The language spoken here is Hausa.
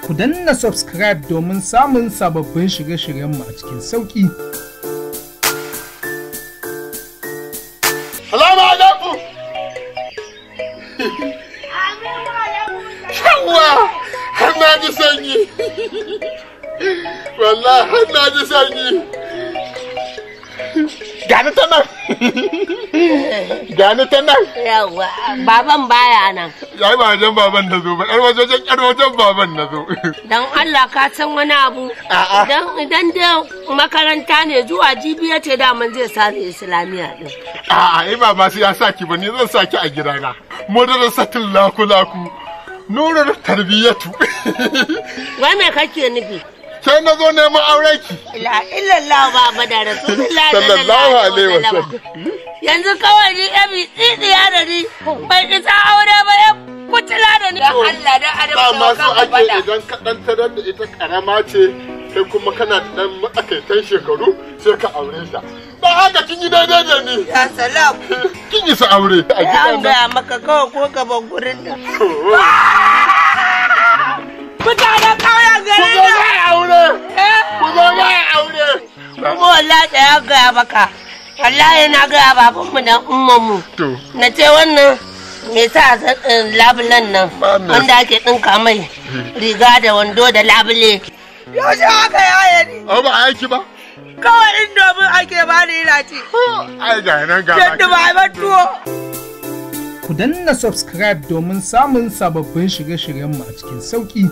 Ku danna subscribe domin samun sababbin shirye-shiryenmu a cikin sauƙi. Salamu alaikum. Yawwa, har na ji sanyi. Wallahi har na ji sanyi. Gani ta nan. Gani ta nan. Yawwa, baban baya nan. Yayi ba wajen baban na zo ba, ƴar wajen ƴar wajen baban na zo. Dan Allah ka san wani abu. A'a. Idan dai makaranta ne zuwa jibi ya ce daman zai sa ni Islamiya din. A'a, ai ba ma sai ya saki ba, ni zan saki a gidana. Madrasatul laku-laku. Nurar tarbiyyatu. Wai me kake nufi? Sai na zo neman auren ki. La illallah ba da Rasulullah Sallallahu alaihi wasallam. Yanzu kawai ni yabi tsitsiya da ni bai isa aure ba ya kutula da ni. Dan Allah dan adam Dama so ake idan ka dan tarar da ita karama ce kai kuma kana da dan matsakaitan shekaru sai ka aure ta. Dan haka kin yi daidai da ni. Ya salam. Kin isa aure a An gidan nan. gaya maka kawai ko gaban gurin nan. Mutanen ƙauyen Ku garin zo nan. za a aure. Ku zo za a aure. Kuma wallahi da ya gaya maka. Wallahi na gaya babanmu da ummanmu. To. Na ce wannan me sa labulen nan Ba me. wanda ake ɗinka mai riga da wando da labule. Yaushe aka yaya ni? Au ba aiki ba? Kawai indomin ake bani ina ci. Ai ga nan ga. Yadda ba a bar tuwo. Ku danna subscribe domin samun sababbin shirye-shiryenmu a cikin sauƙi.